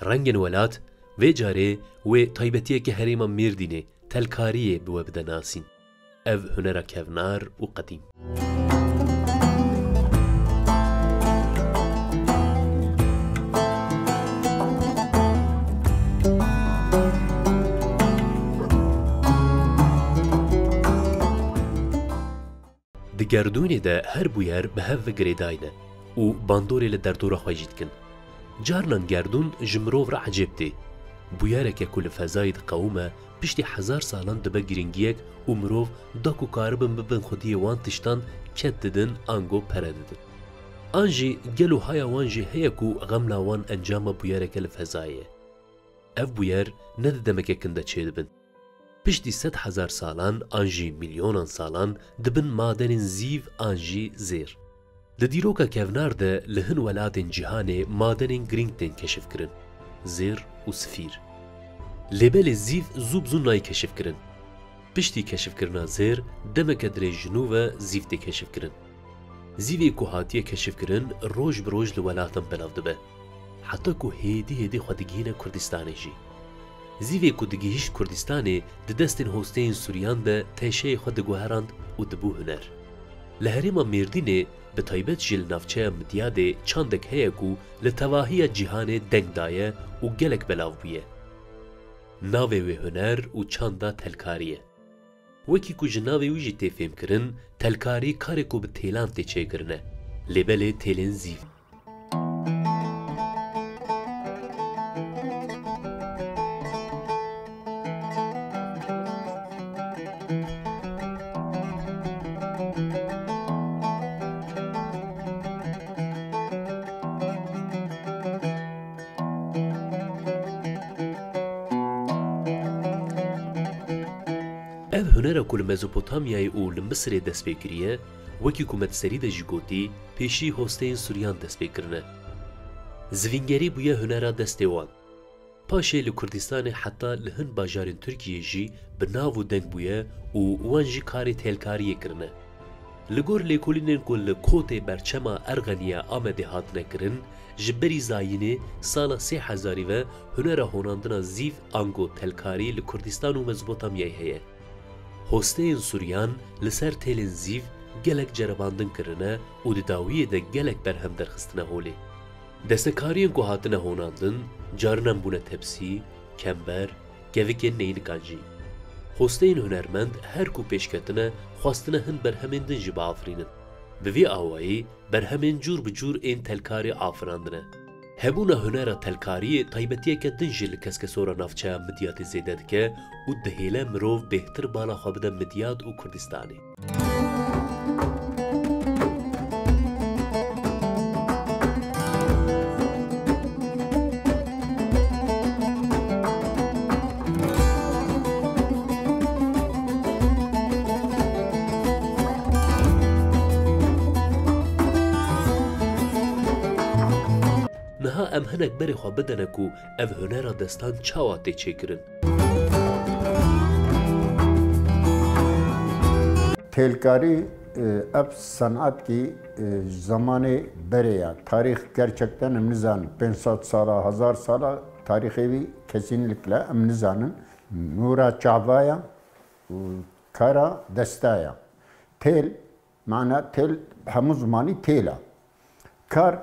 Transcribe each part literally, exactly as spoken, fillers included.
Rengên welat, vê carê wê taybetiyeke herêma Mêrdînê, telkariyê, bi we bide nasîn. Ev hunera kevnar û qedîm. Di gerdûnê de her bûyer bi hev ve girêdayî ne û bandorê li derdora xwe jî dikin. Carinan gerdûn ji mirov re ecêb tê. Bûyereke ku li fezayê diqewime, piştî hezar salan dibe girîngiyek û mirov da ku karibin bibin xwediyê wan tiştan ked didin ango pere didin. An jî gelo haya wan jî heye ku xemla wan encama bûyereke li fezayê ye. Ev bûyer ne di demeke kin de çêdibin. Piştî sed hezar salan an jî milyonan salan dibin madenên zîv an jî zêr. Di dîroka kevnar de li hin welatên cîhanê madenên girîng tên keşifkirin, zêr û sifîr. Lê belê zîv zû bi zû nayê keşifkirin. Piştî keşifkirina zêr, demeke dirêj ji nû ve zîv tê keşifkirin. Zîvê ku hatiye keşifkirin, roj bi roj li welatan belav dibe. Heta ku hêdî hêdî xwe digihîne Kurdistanê jî. Zîvê ku digihîşt Kurdistanê, di destên hosteyên Suryan de teşeyê xwe diguherand û dibû huner. Li herêma Mêrdînê, bi taybet jî li navçeya Midyadê çandek heye ku li tevahiya cîhanê deng daye û gelek belav bûye. Navê wê huner û çanda telkarî ye. Wekî ku ji navê wî jî tê fêmkirin, telkarî karê ku bi têlan tê çêkirin e. Lê belê têlên zîv. Ev hunera ku li Mezopotamyayê û li Misirê dest pê kiriye, wekî ku me di serî de jî gotî, pêşî hosteyên Suryan dest pê kirine. Zivîngerî bûye hunera destê wan. Paşê li Kurdistanê heta li hin bajarên Tirkiyê jî bi nav û deng bûye û wan jî karê têlkariyê kirine. Li gor lêkolînên ku li kotê berçema Erxenî ya Amedê hatine kirin, ji berî zayînê sala sê hezarî ve hunera honandina zîv ango telkarî li Kurdistan û Mezopotamyayê heye. Hosteyên Suryan li ser têlên zîv gelek ceribandin kirine û di dawiyê de gelek berhem derxistine holê. Destekariyên ku hatine honandin, carinan bûne tepsî, kember, kevikên neynikan jî. Hosteyên hunermend her ku pêş ketine, xwestine hin berhemên din jî biafirînin. Bi vî awayî berhemên cûr bi cûr ên telkarî afirandine. Hebûna hunera telkariyê taybetiyeke din jî li keskesora navçeya Midyatê zêde dike û dihêle mirov bêhtir bala xwe bide Midyat û Kurdistanê. Niha em hinek berê xwe bidene ku ev hunera destan çawa tê çêkirin. Têlkarî, e, ev senatkî, e, zamanê berê ya. Tarîx gerçekten em nizanin. Pênc sed sala, hezar sala tarîxê wî kesinlikle em nizanin. Nûra çava ya û kara desta ya. Têl, mana têl, hemû zimanî têl a. Kar,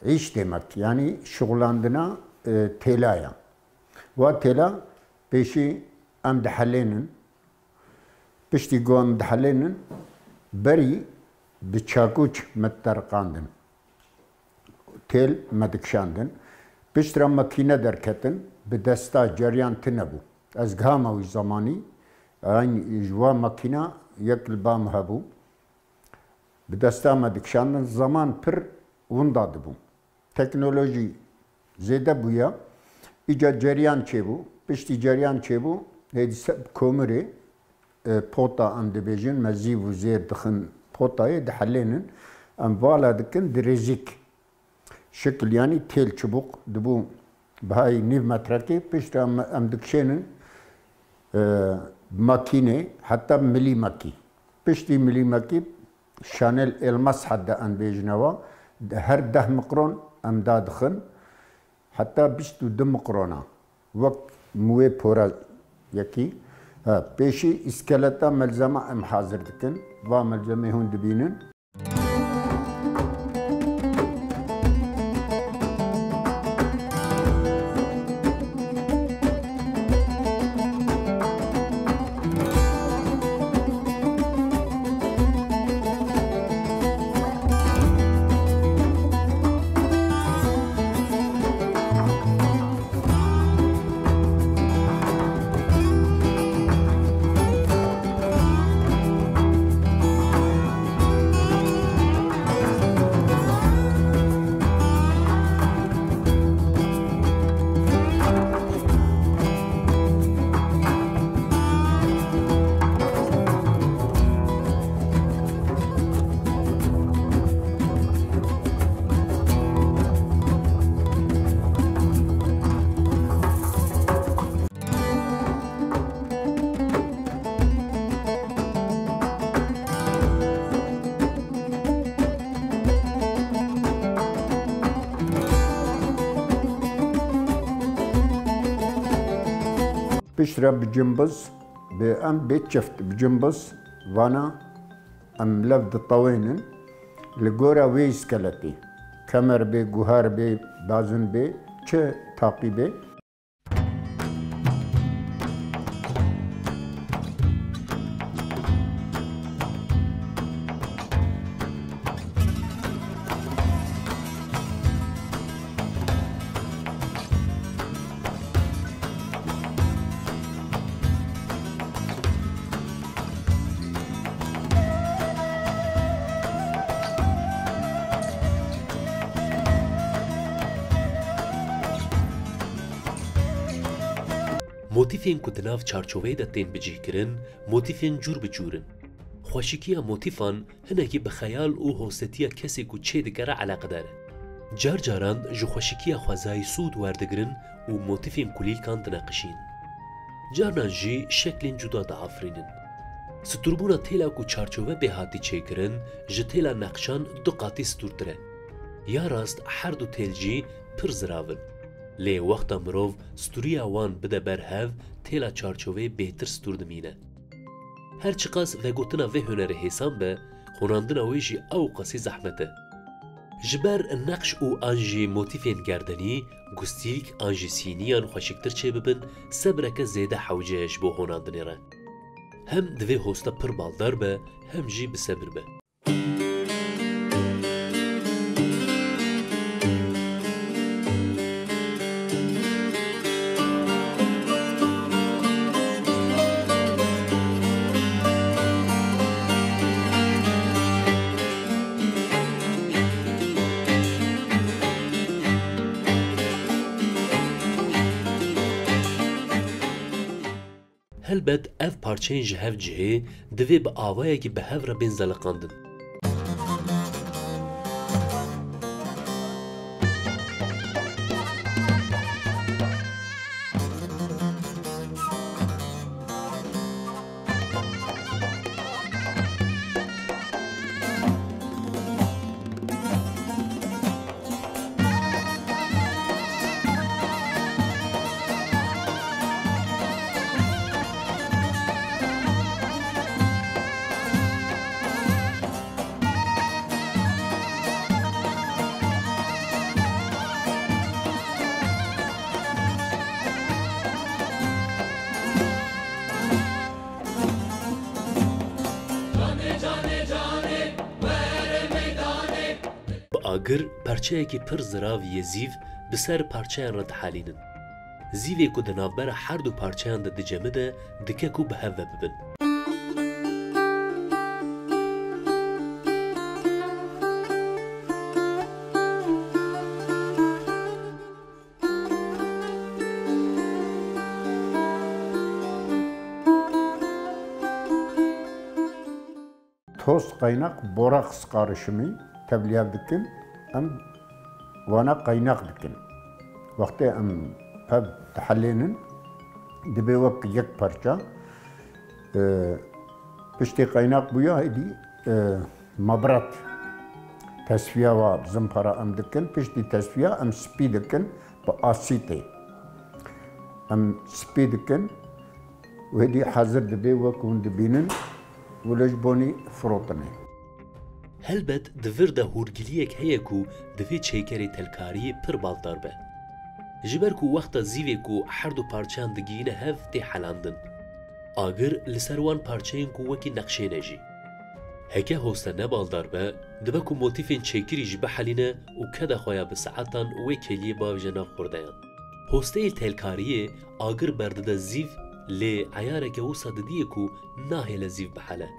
îş demek, yanî şixulandina, e, têla ya. Wa têla pêşî em dihelênin. Piştî ku em dihelênin, berî bi çakûç me teriqandin. Têl me dikişandin. Piştre makîne derketin, bi desta ceryan tune bû. Ez gihama wî zemanî, eyn ji wa makîna yek li ba min hebû. Bi desta me dikişandin, zeman pir winda dibû. Teknolojî zêde bûye, îca ceryan çêbû, piştî ceryan çêbû, hêdî se-, komirê, e, pota em dibêjin, me zîv û zêr dixin potayê, dihelênin, em vala dikin dirêzîk. Şikil, yanî têl çibûk dibû bihayî nîv metrekê, piştre em, em dikişênin, e, makînê, heta milîmekî. Piştî milîmekî Chanel elmas hedde em bêjine wa, her deh mikron em dadixin. Heta bîst û du mikrona. Wek muwê pora yekî. Ha, pêşî îskeleta melzema em hazir dikin. Va melzemê hûn dibînin. Piştre bi cimbiz, bi em bê çift bi cimbiz vana em lev ditewênin. Li gora wê îskeletê, kemer bê, guhar bê, bazin bê, çi taqî bê. Motîfên ku di nav çarçoveyê de tên bicihkirin, motîfên cûr bi cûr in. Xweşikiya motîfan hinekî bi xeyal û hostetiya kesê ku çêdike re eleqedar e. Car caran ji xweşikiya xwezayî sûd werdigirin û motîfên kulîlkan dineqişîn. Carnan jî şeklên cuda diafirînin. Stûrbûna têla ku çarçove pê hatî çêkirin, ji têla neqşan du qatî stûrtir e. Ya rast her du têl jî pir zirav in. Lê wexta mirov stûriya wan bide ber hev, têla çarçoveyê bêhtir stûr dimîne. Her çiqas vegotina vê hunerê hêsan be, honandina wê jî ewqasî zehmet e. Ji ber neqş û an jî motîfên gerdenî, gustîlk an jî sînî yan xweşiktir çêbibin, sebreke zêde hewce ye ji bo honandinê re. Hem divê hosta pir baldar be, hem jî bi sebir be. Helbet ev parçeyên ji hev cihê divê bi awayekî bi hev re bên zeliqandin. Bi agir, perçeyekî pir zirav yê zîv bi ser parçeyan re dihelînin. Zîvê ku di navbera her du parçeyan de dicemide, dike ku bi hev ve bibin. Toz qaynak, boraks qarişimî tevliya dikin, em wana qaynak dikin. Wextê em pev dihelênin, dibe wek yek parça. E, piştî qaynak bûya, êdî, e, mabrat tesfiya wa zimpara em dikin. Piştî tesfiya em spî dikin. Bi asîtê em spî dikin, wêdî hezir dibe wek hûn dibînin, wilo ji bonî firotinê. Helbet di vir de hûrgiliyek heye ku divê çêkerê telkariyê pir baldar be. Ji ber ku wexta zîvê ku her du parçeyan digihîne hev tê helandin. Agir li ser wan parçeyên ku wekî neqşê ne jî. Heke hoste ne baldar be, dibe ku motîfên çêkirî jî bihelîne û keda xwe ya bi saetan wê kêliyê bavêje nav xurdeyan. Hosteyê telkariyê agir berdide zîv, lê eyareke wisa didiyê ku nahêle zîv bihele.